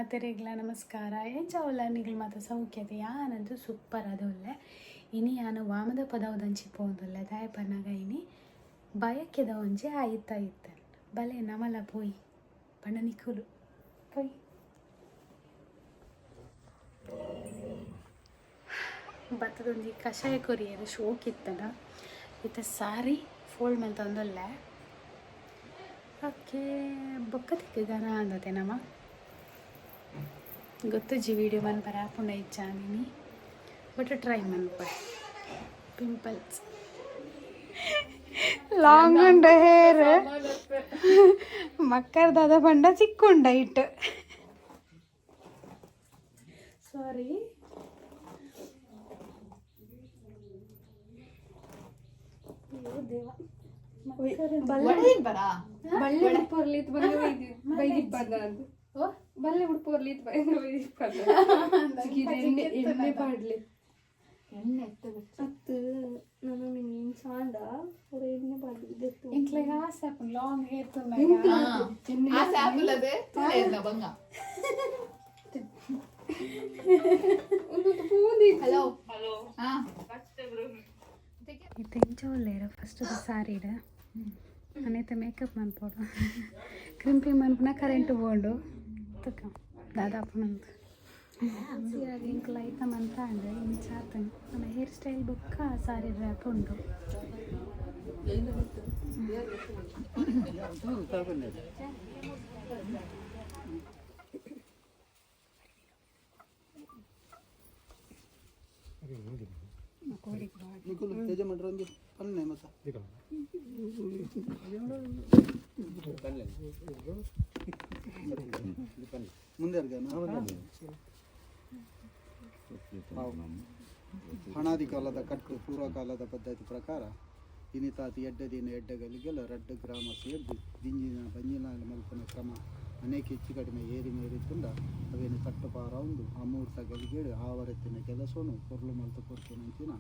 ಮಾತೆರೆಗ್ಲ ನಮಸ್ಕಾರ. ಎಂಚ ಉಲ್ಲ ನಿಗಲ್ ಮಾತ? ಸೌಖ್ಯತೆ? ಯಾನಂತೂ ಸೂಪರ್ ಆದ್ ಉಲ್ಲೆ. ಇನಿ ಯಾನು ವಾಮದ ಪದವುದಂಚಿ ಪೋಂದುಲ್ಲೆ. ದಾಯೆ ಪನ್ನಗ ಇನಿ ಬಯಕ್ಕೆದ ಒಂಜಿ ಆಯಿತ ಇತ್ತೆ. ಬಲೆ ನಮಲ ಪೋಯಿ ಪಂಡ ನಿಕುಲು ಪೋಯಿ. ಬತ್ತದೊಂಜಿ ಕಷಾಯ ಕೊರಿಯೆರ್, ಶೋಕ್ ಇತ್ತದ. ಇತ್ತೆ ಸಾರಿ ಫೋಲ್ಡ್ ಮಲ್ತೊಂದುಲ್ಲೆ. ಓಕೆ, ಬೊಕ್ಕ ತಿಕ್ಕುಗನ ಅಂದತೆ ನಮ. ಗೊತ್ತುಜ್ಜಿ ವೀಡಿಯೋ ಮನ್ಪರೆ ಆಪುಂಡ ಇಜ್ಜಾಂದಿನಿ, ಬಟ್ ಟ್ರೈ ಮನ್ಪೆ. ಪಿಂಪಲ್ಸ್, ಲಾಂಗ್ ಉಂಡು ಹೇರ್. ಮಕ್ಕರ್ದಾದ ಪಂಡ ಚಿಕ್ಕುಂಡ ಇಟ್ಟು. ಸಾರಿ. ಅಯ್ಯೋ ದೇವ. ಬಲ್ಲೆ ಉಡ್ಪೊರ್ಲಿತ್ ಬಂದು ಬೈದಿಪ್ಪದ ಅದು. ಓ. ಬಲ್ಲೆ ಉಡ್ಪೊರ್ಲಿತ್ ಬಂದು ಬೈದಿಪ್ಪದ. ಎಣ್ಣೆ ಎಣ್ಣೆ ಪಾಡ್ಲೆ ಅತ್ತು ನನ್ನ ಮಿನಿ ಸಾಂಡ ಅವ್ರ ಎಣ್ಣೆ ಪಾಡ್ಲಿ ದೆತ್ತು. ಎಂಕ್ಲೆಗ್ ಆಸೆ ಆಪುಂಡು ಲಾಂಗ್ ಹೇರ್ ತುಂಬ. ಆಸೆ ಆಪುಲದೆ ತೂಲೆ ಬಂಗ. ಒಂದೊಂದು ಪೂಂದಿ. ಹಲೋ, ಹಾ. ಇತ್ತೆ ಎಂಚ ಉಲ್ಲೆರ್? ಫಸ್ಟ್ ಸಾರಿಡ್ ಅನೇತ ಮೇಕಪ್ ಮನ್ಪೊಡು. ಕ್ರಿಂಪಿ ಮನ್ಪುನ ಕರೆಂಟ್ ಬೋಂಡು ತೂಕ ದಾದಾಪುನಂತ. ಸೀರಾಗ ಎಂಕುಲು ಐತ ಮಂತಾಂಡ್ ಇಂಚ ಆತಂಡ್ ನಮ್ಮ ಹೇರ್ ಸ್ಟೈಲ್. ಬೊಕ್ಕ ಸಾರಿ ರ್ಯಾಪ್ ಉಂಡು. ನಿಕುಲು ತೇಜ ಮಂಡ್ರ ಒಂಜಿ ಪನ್ನೆ ಮತ್ತ. ಮುಂದೆ. ಅನಾದಿ ಕಾಲದ ಕಟ್ಟು, ಪೂರ್ವಕಾಲದ ಪದ್ಧತಿ ಪ್ರಕಾರ ಇನಿತಾತಿ ಎಡ್ಡ ದಿನ ಎಡ್ಡಗಲಿಗೆಲ್ಲ ರಡ್ಡು ಗ್ರಾಮ ಸೇರ್ದು ದಿಂಜಿನ ಬಂಜಿನ ಮಲ್ಪುನ ಕ್ರಮ ಅನೇಕ ಹೆಚ್ಚು ಕಡಿಮೆ ಏರಿ ಮೇರಿತ್ತುಂಡ ಅವೇನು ತಟ್ಟುಪಾರ ಉಂಡು. ಅಮೂರ್ತ ಗಲಿಗೇಡು ಆವರೆತ್ತಿನ ಕೆಲಸನು ಪೊರ್ಲು ಮಲ್ತು ಕೊರ್ಪಿನಂಚಿನ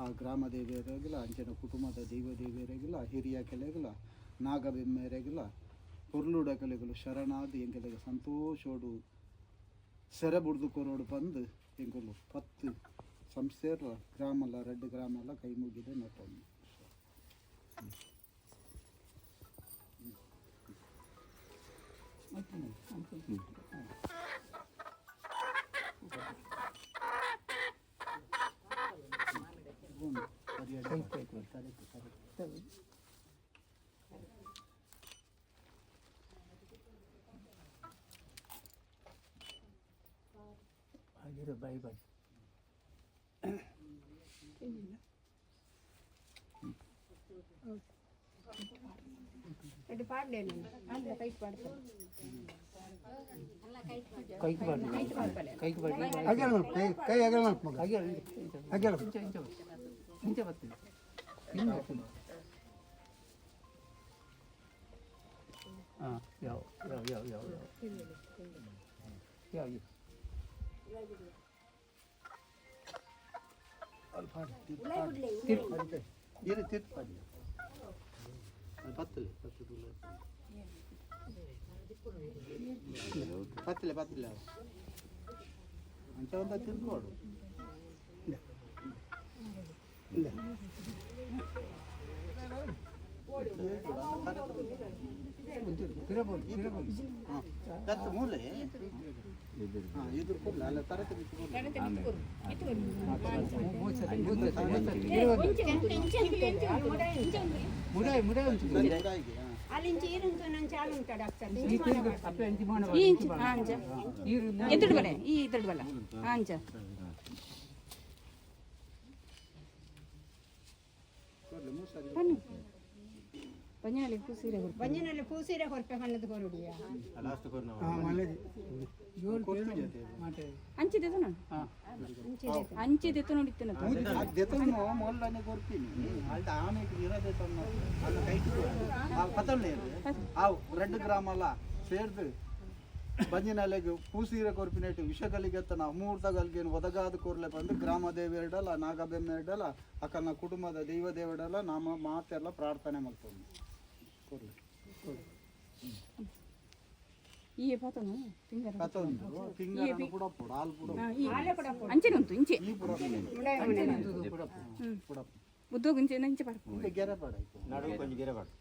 ಆ ಗ್ರಾಮ ದೇವಿಯರಿಗಿಲ್ಲ, ಅಂಚಿನ ಕುಟುಂಬದ ದೈವ ದೇವಿಯರಿಗಿಲ್ಲ, ಹಿರಿಯ ಕೆಲೆಗಿಲ್ಲ, ನಾಗಬೆಮ್ಮೆರೆಗಿಲ್ಲ, ಪೊರ್ಲುಡಕಲೆಗಳು ಶರಣಾದ ಎಂಕಲೆಗ ಸಂತೋಷೋಡು ಸೆರೆ ಬುಡ್ದು ಕೊರೋಡು ಬಂದು ಎಂಕುಲು 10 ಸಂಸ್ಥೆರ್ಲ ಗ್ರಾಮಲ್ಲ ರಡ್ಡು ಗ್ರಾಮಲ್ಲ ಕೈ ಮುಗಿದೆ ನಟ್ಟೊಂದು. Boy boy. ಕೈಗೆ ಬಾಡಿ, ಕೈಗೆ ಬಾಡಿ. ಅಗಲ ಕೈ, ಕೈ ಅಗಲ ಮಗ. ಅಗಲ. ಇಂಚ ಇಂಚ ಇಂಚ ಬರ್ತದೆ, ಹಿಂಗೆ ಬರ್ತದೆ. ಹಾಂ, ಯಾವ ಯಾವ ಯಾವ ಯಾವ ಯಾವ ಯಾವ? ಇರು ತಿರ್ಪಾಡಿ ಪತ್ತಲೆ ಪತ್ತು ಪತ್ತಲೆ ಪತ್ತಲೆ ಅಂಚ ಒಂದ ತಿರ್ಕೋಡು. ಇಲ್ಲ. ದತ್ತು ಮೂಲೆ. ಹಾಂ, ಎದುರು ಕೊಡ್ಲ ಅಲ್ಲ, ತರತೆ ಬಿಟ್ಟು ಮುಡಾಯಿ ಮುಡಾಯಿ ಉಂಟು. ಮುಡಾಯಿಗೆ ಹಾಂ. ಅಪ್ಪ ಎಂಚಿ ಮಾಡ. ಎದುರು ಬಲೆ, ಈ ಎದುರು ಬಲ ಅಂಚ. ಕೊಡ್ಲೆ ಮೂರು. ಬಂಜನಲ್ಲಿ ಕೂಸಿರೆ. ಬಂಜಿನಲ್ಲಿ ಪೂಸೀರೆ ಕೊರ್ಪೆ ಪಣ್ಣದ ಕೊರುಡಿಯ. ಕೊರ್ತು ಜೊತೆ. ಅಂಚಿದೆ ನೋಡಿ, ಅಂಚಿದೆ ನೋಡಿತ್ತನ. ದೆತೊನ್ನು ಮೊಲ್ಲನೆ ಕೊರ್ಪಿನಿ ಅಲ್ಟ ಆಮೇಲೆ ಇರದೆ ತನ್ನ ಅಲ್ಲ ಕೈಟ್ ಆ ಪತೊನ್ನೆ ಆವು. ರಡ್ಡು ಗ್ರಾಮಲ್ಲ ಸೇರ್ದು ಬಂಜಿನಲೆಗ್ ಪೂಸೀರೆ ಕೊರ್ಪಿನೆಟ್ ವಿಷಗಲಿಗೆತ್ತನ ಅಮೂರ್ತಗಲ್ಗೇನು ಒದಗಾದ ಕೋರ್ಲೆ ಬಂದು ಗ್ರಾಮ ದೇವಿಯರ್ಡಲ, ನಾಗಬೆಮ್ಮೆರ್ಡಲ, ಅಕಲ್ನ ಕುಟುಂಬದ ದೈವ ದೇವಡಲ ನಾಮ ಮಾತೆಲ್ಲ ಪ್ರಾರ್ಥನೆ ಮಲ್ತೊಂದು ಕೊರ್ಲೆ. ಈ ಪತೊಂದು ಪಿಂಗರ ಪತೊಂದು ಪಿಂಗರನು ಪುಡಪುಡು ಆಲ್ ಪುಡಪು ಅಂಚೆನೆ ಉಂಟು ಇಂಚೆ ಈ ಪುಡಪು ಪುಡಪು ಉದ್ದೋಗು ಇಂಚೆ ಇಂಚೆ ಪಡಪು ಇಂದೆ ಗೆರೆ ಪಾಡ ಆಯ್ತು ನಡುವು ಕೊಂಚ ಗೆರೆ ಪಾಡು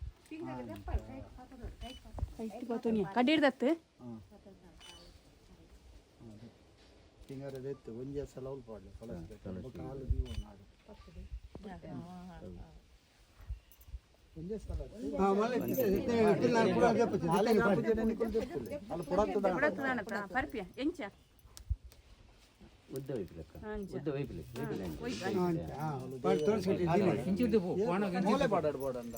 ಕೈಟ್ ಪತೊನಿಯ ಕಡಿರ್ದತ್ತು ಪಿಂಗರ ದೆತ್ತು ಒಂಜೇ ಸಲ ಉಲ್ ಪಾಡ್ಲೆ ಕೊಲಸ್ತೆ ಬೊಕ್ಕ ಆಲು ದೀವ ನಾಡು ಒಂಜೇ ಸಲ ಅಲ್ಲಿ ಪುಡತ್ತದ ಪರ್ಪಿಯ ಎಂಚ ಉದ್ದ ವೈಪಿಲಕ್ಕ ಉದ್ದ ವೈಪಿಲೆ ವೈಪಿಲೆ ಮೂಲೆ ಪಾಡಾಡು ಬೋಡಂದ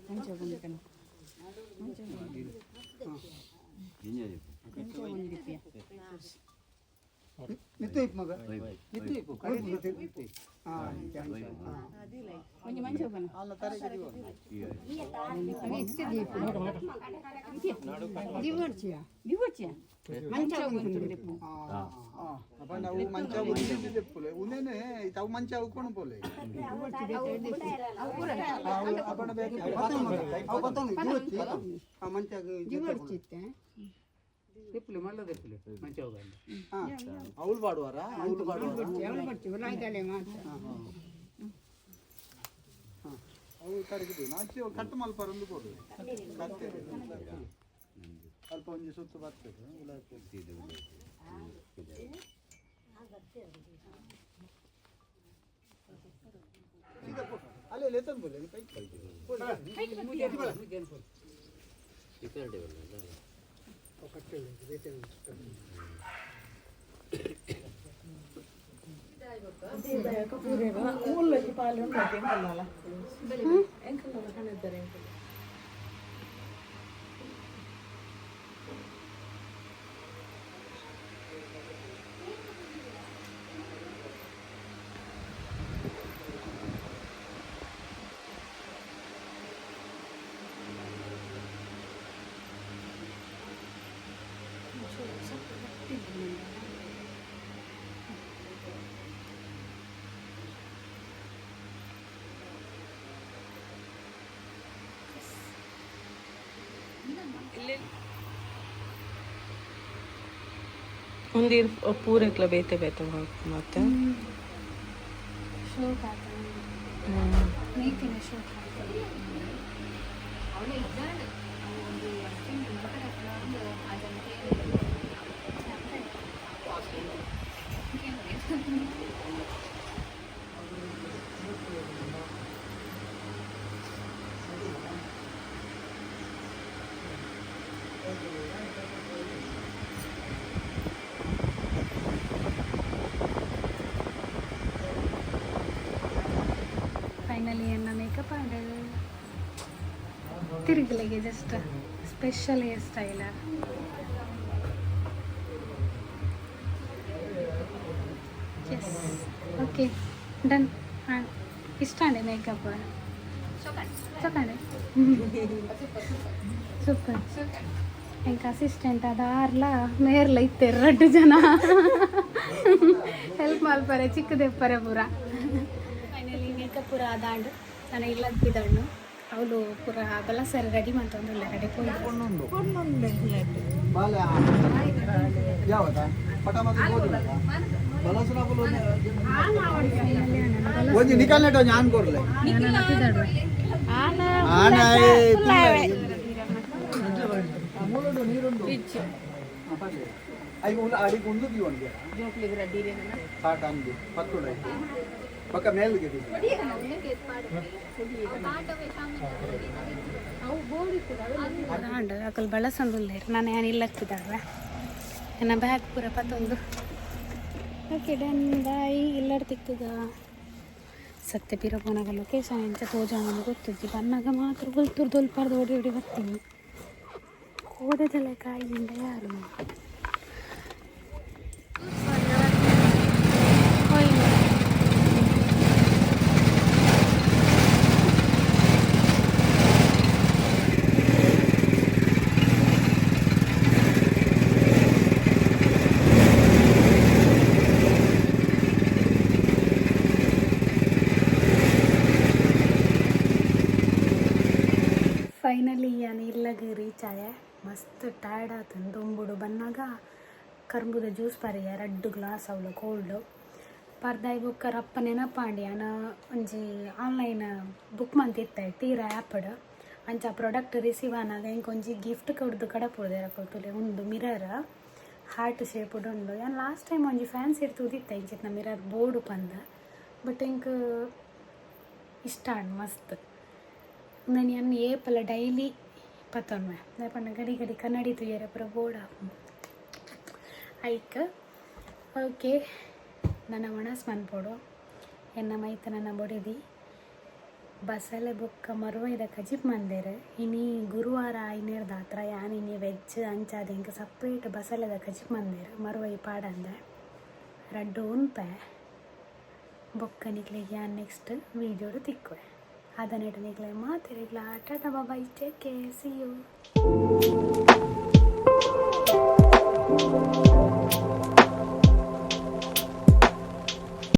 ಅಂಚೆ ಬಂದಿಕನ ಒಂಜಿ ಮಂಚ ಹೋಗೋಣ ಅಲ್ಲ ತರೆಗೆ ದೀವ ದಿವರ್ಚಿಯ ದಿವಚಿಯ ಮಂಚ ಹೋಗುಂತು ಅಪ್ಪ ನಾವು ಮಂಚ ಉಂದಿದ್ದು ದೆಪ್ಪುಲೆ ಉಂದೇನೆ ಅವು ಮಂಚ ಉಕ್ಕೊಂಡು ಪೋಲೆ ಅಪ್ಪಣ ಬೇಕು ದಿವರ್ಚಿತ್ತೆ ಅವಳು ಪಾಡುವಾರ ಅವಳು ಪಾಡುವಾರ ಅವಳು ಬರ್ತೀವಿ ಉಲಾಯ್ದಾಳೆ ಮಾತ್ರ ಅವು ತರಗಿದೆ ನಾಚಿ ಕಟ್ಟು ಮಲ್ಪರಂದು ಕೊಡು ಕತ್ತೆ ಅಲ್ಪ ಒಂಜಿ ಸುತ್ತು ಬರ್ತದೆ ಉಲಾಯಿ ಅಲ್ಲೇ ಲೇತನ್ ಬೋಲೆ ಒಂದೀರ್ ಪೂರೆಕ್ಲ ಬೇತೆ ಬೇತೆ ಮತ್ತೆ ಶೋಕ್ ಆತ ಮೇಕಿನ ಶೋಕ್ ಆತ ಫೈನಲಿ ಎನ್ನ ಮೇಕಪ್ ಆಂಡ್ ತಿರುಗಲಿಗೆ just special hair style. Yes, okay, done. ಹಾಂ, ಇಷ್ಟ ಅಂಡೆ ಮೇಕಪ್ ಚೊಕಂಡೆ ಸೂಪರ್. ಎಂಕ ಅಸಿಸ್ಟೆಂಟ್ ಅದ ಆರ್ಲ ಮೇರ್ಲ ಇತ್ತೆ ರಡ್ಡು ಜನ ಹೆಲ್ಪ್ ಮಲ್ಪರೆ ಚಿಕ್ಕದೆಪ್ಪರೆ ಪೂರ. ಫೈನಲಿ ಮೇಕಪ್ ಪೂರ ಅದಾಂಡು ನಾನು ಇಲ್ಲದ ಬಿದಣ್ಣು ಅವಳು ಪೂರ ಬಲ ಸರಿ ರೆಡಿ ಮಾಡ್ತಂದ್ರಲ್ಲ ರೆಡಿ ಬಾಲೆ ಯಾವದ ಪಟ ಒಂಜಿ ನಿಕಲ್ನೆಟ್ ಒಂಜಿ ಆನ್ ಕೊರ್ಲೆ ಆನ ಮೂಲಡು ನೀರುಂಡು ಐಗ ಉಲ್ಲ ಅಡಿಗೆ ಉಂದು ದಿವೊಂದು ಸಾಟ ಅಂದು ಪತ್ತುಡ ಆಯ್ತು ಪಕ್ಕ ಮೇಲ್ಗೆ ಅದಾಂಡು ಅಕಲ್ ಬಳಸೊಂದುಲ್ಲೇರು ನಾನು ಏನು ಇಲ್ಲಕ್ಕಿದ್ದಾವೆ ನನ್ನ ಬ್ಯಾಗ್ ಪೂರ ಪತ್ತೊಂದು. Okay done bye. ಇಲ್ಲಡ್ ತಿಕ್ಕಗ ಸತ್ಯ ಪಿರ ಪೋನಾಗ ಲೊಕೇಶನ್ ಎಂಚ ತೋಜಾಂಗ್ ಗೊತ್ತಿಜ್ಜಿ ಬನ್ನಾಗ ಮಾತ್ರ ಬೊಲ್ತುರ್ದು ದೊಲ್ಪಾರ್ದು ಓಡಿ ಓಡಿ ಬರ್ತೀನಿ ಕೋಡೆದಲ್ಲ ಕಾಯಿಯಿಂದ ಯಾರು ಫೈನಲಿ ಯಾನ್ ಇಲ್ಲಗ್ ರೀಚ್ ಆಯೆ. ಮಸ್ತ್ ಟಯರ್ಡ್ ಆತುಂಡು. ದೊಂಬುಡು ಬನ್ನಗ ಕರ್ಬುದ ಜ್ಯೂಸ್ ಪರಿಯೆ, ರಡ್ಡ್ ಗ್ಲಾಸ್ ಅವ್ಲು ಕೋಲ್ಡ್ ಪರ್ದಾಯಿ ಬೊಕ್ಕ ರಪ್ಪ ನೆನಪಾಂಡ್. ಯಾನ್ ಒಂಜಿ ಆನ್ಲೈನ್ ಬುಕ್ ಮಂತಿತ್ತೆ ಟೀರ ಆ್ಯಪ್ಡ್. ಅಂಚ ಪ್ರಾಡಕ್ಟ್ ರಿಸೀವ್ ಆನಾಗ ಎಂಕ್ ಒಂಜಿ ಗಿಫ್ಟ್ ಕೊರ್ದು ಕಡಪುಡ್ದೆರ್ ಅಕುಲು. ತೂಲೆ, ಉಂದು ಮಿರರ್ ಹಾರ್ಟ್ ಶೇಪ್ಡ್ ಉಂಡು. ಯಾನ್ ಲಾಸ್ಟ್ ಟೈಮ್ ಒಂಜಿ ಫ್ಯಾನ್ಸಿ ತೂದಿತ್ತೆ ಇಂಚಿತ್ನ ಮಿರರ್ ಬೋರ್ಡು ಪಂದ್, ಬಟ್ ಎಂಕ್ ಇಷ್ಟ ಆಂಡ್ ಮಸ್ತ್. ಉಂದೆನ್ ಯಾನ್ ಏಪಲ ಡೈಲಿ ಪತ್ತೊನ್ವೆ. ದಾಯೆ ಪಂಡ ಗಡಿ ಗಡಿ ಕನ್ನಡಿ ತೂಯೆರೆ ಪೂರ ಬೋರ್ಡ್ ಆಪುಂಡು ಐಕ್. ಓಕೆ, ನನ್ನ ಒಣಸ್ ಮನ್ಪೊಡು. ಎನ್ನ ಮೈತನನ ಬೊಡೆದಿ ಬಸಳೆ ಬೊಕ್ಕ ಮರುವೈದ ಕಜಿಪ್ ಮಂದೆರ್. ಇನಿ ಗುರುವಾರ ಆಯಿನೆರ್ದಾತ್ರ ಯಾನ್ ಇನಿ ವೆಜ್. ಅಂಚಾದ್ ಎಂಕ್ ಸಪ್ರೇಟ್ ಬಸಳೆದ ಕಜಿಪ್ ಮಂದೆರ್, ಮರುವೈ ಪಾಡಂದೆ. ರಡ್ಡು ಉನ್ಪೆ. ಬೊಕ್ಕ ನಿಕ್ಲೆಗ್ ಯಾನ್ ನೆಕ್ಸ್ಟ್ ವೀಡಿಯೋಡು ತಿಕ್ಕುವೆ. ಅದನೆಟ್ ನಿಕ್ಲೆ ಮಾತೆರೆಗ್ಲ tata, bye, take care, see you.